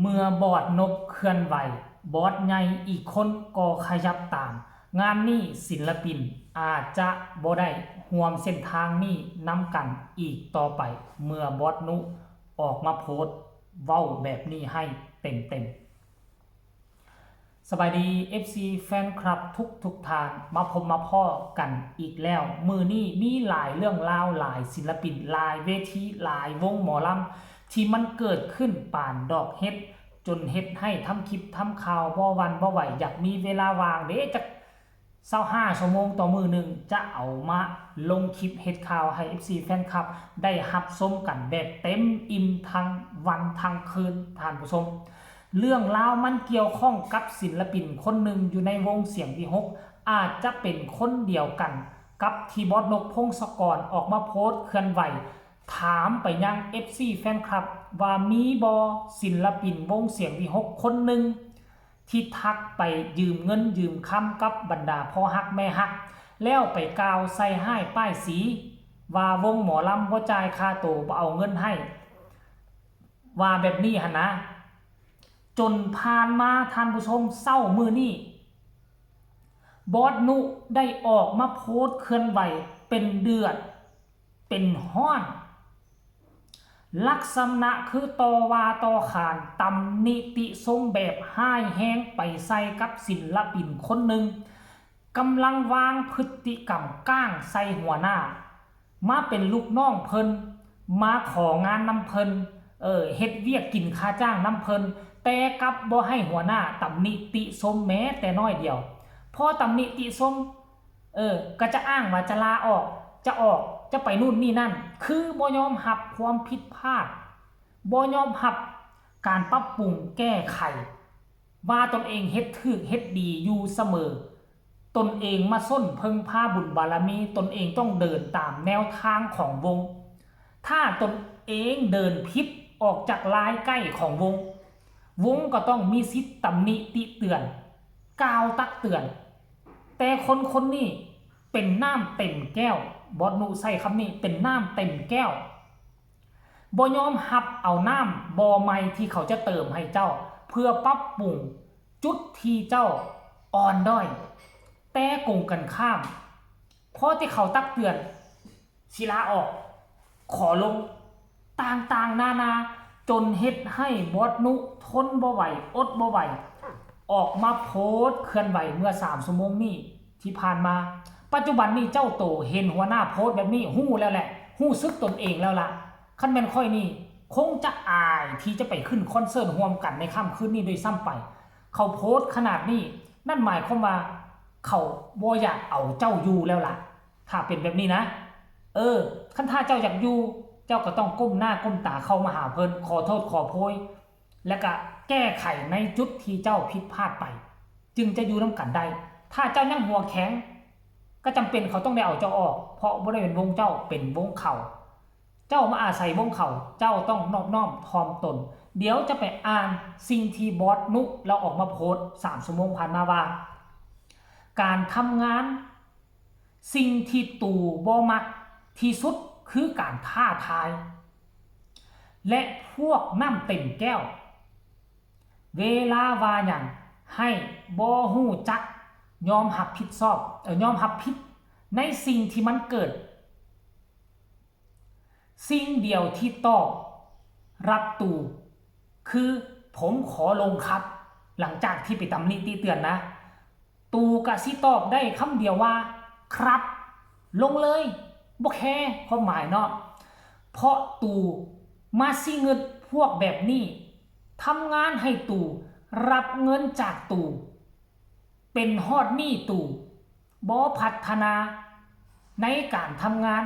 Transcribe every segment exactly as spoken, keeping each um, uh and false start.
เมื่อบอสนกเคลื่อนไหว บอสใหญ่อีกคนก็ขยับตาม งานนี้ศิลปินอาจจะบ่ได้ร่วมเส้นทางนี้นำกันอีกต่อไป เมื่อบอสนุออกมาโพสต์เว้าแบบนี้ให้เต็มๆ สบายดี เอฟซี แฟนคลับทุกทุกๆท่าน มาพบมาพ้อกันอีกแล้ว มื้อนี้มีหลายเรื่องราว หลายศิลปิน หลายเวที หลายวงหมอลำ ที่มันเกิดขึ้นปานดอกเห็ด จนเฮ็ดให้ทำคลิปทำข่าวบ่หวั่นบ่ไหว อยากมีเวลาว่างเด้จักซาวห้าชั่วโมงต่อมื้อหนึ่ง จะเอามาลงคลิปเฮ็ดข่าวให้ เอฟซี แฟนคลับได้รับชมกันแบบเต็มอิ่มทั้งวันทั้งคืน ท่านผู้ชม เรื่องราวมันเกี่ยวข้องกับศิลปินคนหนึ่งอยู่ในวงเสียงวิหค อาจจะเป็นคนเดียวกันกับที่บอสนก พงศกร ออกมาโพสต์เคลื่อนไหว ถามไปยัง เอฟซี แฟนคลับ ว่ามีบ่ศิลปินวงเสียงวิหคคนหนึ่ง ที่ทักไปยืมเงินยืมคำกับบรรดาพ่อฮักแม่ฮัก แล้วไปกล่าวใส่ร้ายป้ายสี ว่าวงหมอลำบ่จ่ายค่าโต บ่เอาเงินให้ ว่าแบบนี้หั้นนะ จนผ่านมาท่านผู้ชม เช้ามื้อนี้ บอสนุได้ออกมาโพสต์เคลื่อนไหวเป็นเดือดเป็นฮ้อน ลักษณะคือต่อว่าต่อขาน ตำหนิติชมแบบร้ายแรงไปใส่กับศิลปินคนหนึ่ง กำลังวางพฤติกรรมก้างใส่หัวหน้า มาเป็นลูกน้องเพิ่น มาของานนำเพิ่น เออ เฮ็ดเวียกกินค่าจ้างนำเพิ่น แต่กลับบ่ให้หัวหน้าตำหนิติชมแม้แต่น้อยเดียว พอตำหนิติชม เออ ก็จะอ้างว่าจะลาออก จะออก จะไปนู่นนี่นั่น คือบ่ยอมรับความผิดพลาด บ่ยอมรับการปรับปรุงแก้ไข ว่าตนเองเฮ็ดถูกเฮ็ดดีอยู่เสมอ ตนเองมาส้นเพิ่งพาบุญบารมี ตนเองต้องเดินตามแนวทางของวง ถ้าตนเองเดินผิดออกจากลายใกล้ของวง วงก็ต้องมีสิทธิ์ตำหนิติเตือน กล่าวตักเตือน แต่คนคนนี้เป็นน้ำเต็มแก้ว บอสนุใช้คำนี้ เป็นน้ำเต็มแก้ว บ่ยอมรับเอาน้ำบ่อใหม่ที่เขาจะเติมให้เจ้า เพื่อปรับปรุงจุดที่เจ้าอ่อนด้อย แต่กงกันข้าม พอที่เขาตักเตือน สิลาออก ขอลง ต่างๆนานา จนเฮ็ดให้บอสนุทนบ่ไหว อดบ่ไหว ออกมาโพสต์เคลื่อนไหวเมื่อสามชั่วโมงนี้ที่ผ่านมา ปัจจุบันนี้เจ้าโตเห็นหัวหน้าโพสต์แบบนี้ ฮู้แล้วแหละ ฮู้สึกตนเองแล้วล่ะ คันแม่นข้อยนี่ คงจะอายที่จะไปขึ้นคอนเสิร์ตร่วมกันในค่ำคืนนี้ด้วยซ้ำไป เขาโพสต์ขนาดนี้ นั่นหมายความว่า เขาบ่อยากเอาเจ้าอยู่แล้วล่ะ ถ้าเป็นแบบนี้นะ เออ คันถ้าเจ้าอยากอยู่ เจ้าก็ต้องก้มหน้าก้มตาเข้ามาหาเพิ่น ขอโทษขอโพย และก็แก้ไขในจุดที่เจ้าผิดพลาดไป จึงจะอยู่นำกันได้ ถ้าเจ้ายังหัวแข็ง ก็จำเป็นเขาต้องได้เอาเจ้าออก เพราะบ่ได้เป็นวงเจ้า เป็นวงเขา เจ้ามาอาศัยวงเขา เจ้าต้องนอบน้อมถ่อมตน เดี๋ยวจะไปอ่านสิ่งที่บอสนุลาวออกมาโพสต์สามชั่วโมงผ่านมาว่า การทำงาน สิ่งที่ตู่บ่มักที่สุดคือการท้าทาย และพวกน้ำเต็มแก้ว เวลาว่าหยังให้บ่ฮู้จักยอมรับผิดชอบ เอ่อ ยอมรับผิดในสิ่งที่มันเกิด สิ่งเดียวที่ตอบรับตู่คือ ผมขอลงครับ หลังจากที่ไปตำหนิติเตือนนะ ตู่กะสิตอบได้คำเดียวว่า ครับ ลงเลย บ่แคร์ความหมายเนาะ เพราะตู่มาซี้เงินพวกแบบนี้ ทำงานให้ตู่ รับเงินจากตู่ เป็นฮอดหนี้ตู่ บ่พัฒนาในการทำงาน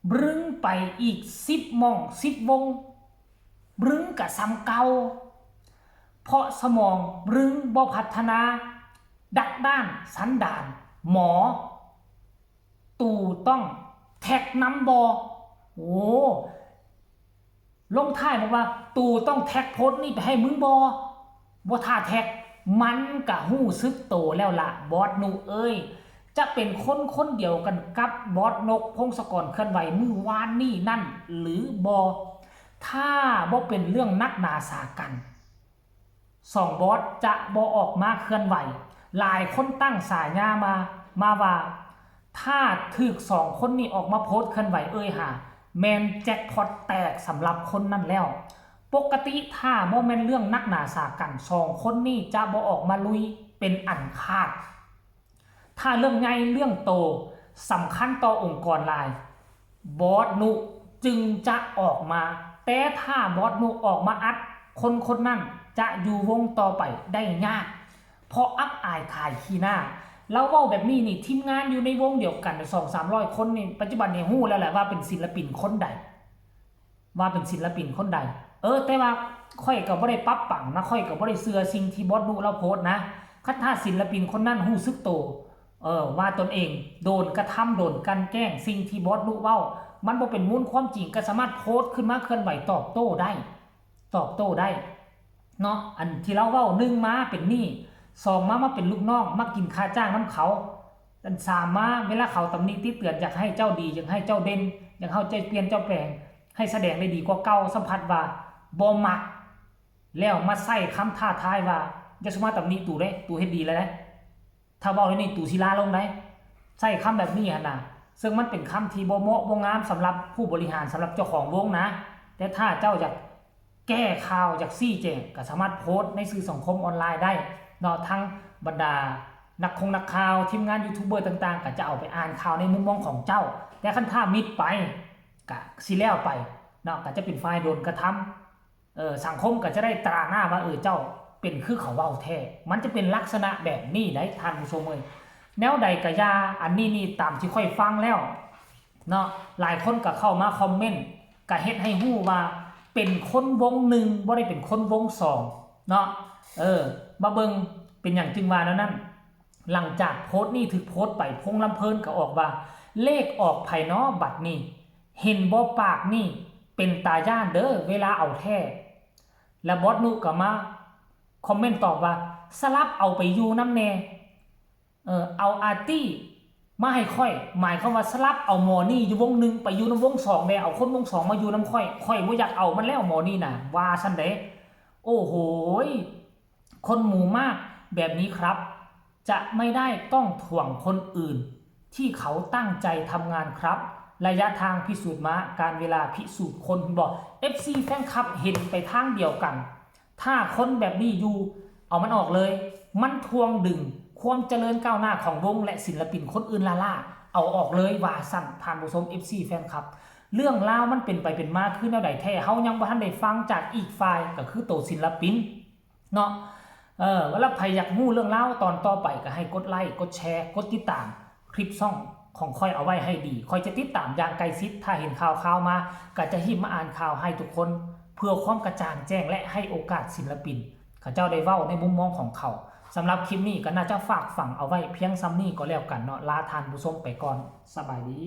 บรึ้งไปอีกสิบหม่องสิบวง บรึ้งกะส่ำเก่า เพราะสมองบรึ้งบ่พัฒนา ดักด้านสันดานหมอ ตู่ต้องแท็กนำบ่ โอ้ ลงท้ายบอกว่า ตู่ต้องแท็กโพสต์นี่ไปให้มึงบ่ บ่ท่าแท็ก มันกะฮู้สึกโตแล้วล่ะ บอสนุเอ้ย จะเป็นคนคนเดียวกันกับบอสนก พงศกร เคลื่อนไหวมื้อวานนี่นั่นหรือบ่ ถ้าบ่เป็นเรื่องนักหนาสากัน สองบอสจะบ่ออกมาเคลื่อนไหว หลายคนตั้งฉายามามาว่า ถ้าถืกสองคนนี้ออกมาโพสต์เคลื่อนไหวเอ่ยหา แม่นแจ็คพอตแตกสำหรับคนนั้นแล้ว ปกติถ้าบ่แม่นเรื่องหนักหนาสาหัส สองคนนี้จะบ่ออกมาลุยเป็นอันขาด ถ้าเรื่องใหญ่เรื่องโตสำคัญต่อองค์กรหลาย บอสนุจึงจะออกมา แต่ถ้าบอสนุออกมาอัด คนคนนั้นจะอยู่วงต่อไปได้ยาก เพราะอับอายขายขี้หน้า ลาวเว้าแบบนี้นี่ ทีมงานอยู่ในวงเดียวกันสองสามร้อยคนนี่ ปัจจุบันนี่ฮู้แล้วแหละว่าเป็นศิลปินคนใด ว่าเป็นศิลปินคนใด เออ แต่ว่าข้อยก็บ่ได้ปรับปรังนะ ข้อยก็บ่ได้เชื่อสิ่งที่บอสนุลาวโพสต์นะ คันถ้าศิลปินคนนั้นรู้สึกโต เออ ว่าตนเองโดนกระทำ โดนกลั่นแกล้ง สิ่งที่บอสนุเว้า มันบ่เป็นมูลความจริง ก็สามารถโพสต์ขึ้นมาเคลื่อนไหวตอบโต้ได้ ตอบโต้ได้ เนาะ อันที่ลาวเว้า หนึ่งมาเป็นหนี้ สองมา มาเป็นลูกน้อง มากินค่าจ้างนำเขา อันสามมา เวลาเขาตำหนิติเตือน อยากให้เจ้าดี อยากให้เจ้าเด่น อยากให้เจ้าเปลี่ยนเจ้าแปลง ให้แสดงได้ดีกว่าเก่า สัมผัสว่าบ่มัก แล้วมาใช้คำท้าทายว่า อย่าสุมาตำหนิตู่เด้ ตู่เฮ็ดดีแล้วเด้ ถ้าเว้าเรื่องนี้ตู่สิลาลงได้ ใช้คำแบบนี้หั่นน่ะ ซึ่งมันเป็นคำที่บ่เหมาะบ่งามสำหรับผู้บริหาร สำหรับเจ้าของวงนะ แต่ถ้าเจ้าอยากแก้ข่าว อยากชี้แจง ก็สามารถโพสต์ในสื่อสังคมออนไลน์ได้เนาะ ทั้งบรรดานักคงนักข่าว ทีมงานยูทูบเบอร์ต่างๆ ก็จะเอาไปอ่านข่าวในมุมมองของเจ้า แต่คันถ้ามิดไป ก็สิแล้วไปเนาะ ก็จะเป็นฝ่ายโดนกระทำ เออ สังคมก็จะได้ตราหน้าว่า เออ เจ้าเป็นคือเขาเว้าแท้ มันจะเป็นลักษณะแบบนี้ได้ท่านผู้ชมเอ้ย แนวใดก็อย่า อันนี้นี่ตามที่ข้อยฟังแล้วเนาะ หลายคนก็เข้ามาคอมเมนต์ ก็เฮ็ดให้ฮู้ว่าเป็นคนวงหนึ่ง บ่ได้เป็นคนวงสองเนาะ เออ มาเบิ่งเป็นหยังจึงว่าแนวนั้น หลังจากโพสต์นี้ถูกโพสต์ไป พงษ์ลำเพลินก็ออกว่า เลขออกไผน้อบัดนี้ เห็นบ่ปากนี่เป็นตาย้านเด้อ เวลาเอาแท้ แล้วบอสนุก็มาคอมเมนต์ตอบว่า สลับเอาไปอยู่นำแน่ เออ เอาอาร์ตี้มาให้ข้อย หมายความว่าสลับเอาหมอนี่อยู่วงหนึ่งไปอยู่นำวงสองแน่ เอาคนวงสองมาอยู่นำข้อย ข้อยบ่อยากเอามันแล้วหมอนี่น่ะ ว่าซั่นเด้ โอ้โหย คนหมู่มากแบบนี้ครับ จะไม่ได้ต้องถ่วงคนอื่น ที่เขาตั้งใจทำงานครับ ระยะทางพิสูจน์ม้า กาลเวลาพิสูจน์คน บอก เอฟซี แฟนคลับเห็นไปทางเดียวกัน ถ้าคนแบบนี้อยู่ เอามันออกเลย มันทวงดึงความเจริญก้าวหน้าของวงและศิลปินคนอื่นล้าๆ เอาออกเลย ว่าซั่น ท่านผู้ชม เอฟซี แฟนคลับ เรื่องราวมันเป็นไปเป็นมาคือแนวใดแท้ เฮายังบ่ทันได้ฟังจากอีกฝ่าย ก็คือโตศิลปินเนาะ เออ แล้วไผอยากฮู้เรื่องราวตอนต่อไปก็ให้กดไลค์ กดแชร์ กดติดตามคลิปช่องของข้อยเอาไว้ให้ดี ข้อยจะติดตามอย่างใกล้ชิด ถ้าเห็นข่าวๆมา ก็จะรีบมาอ่านข่าวให้ทุกคน เพื่อความกระจ่างแจ้งและให้โอกาสศิลปิน เขาเจ้าได้เว้าในมุมมองของเขา สำหรับคลิปนี้ก็น่าจะฝากฝังเอาไว้เพียงส่ำนี้ก็แล้วกันเนาะ ลาท่านผู้ชมไปก่อน สบายดี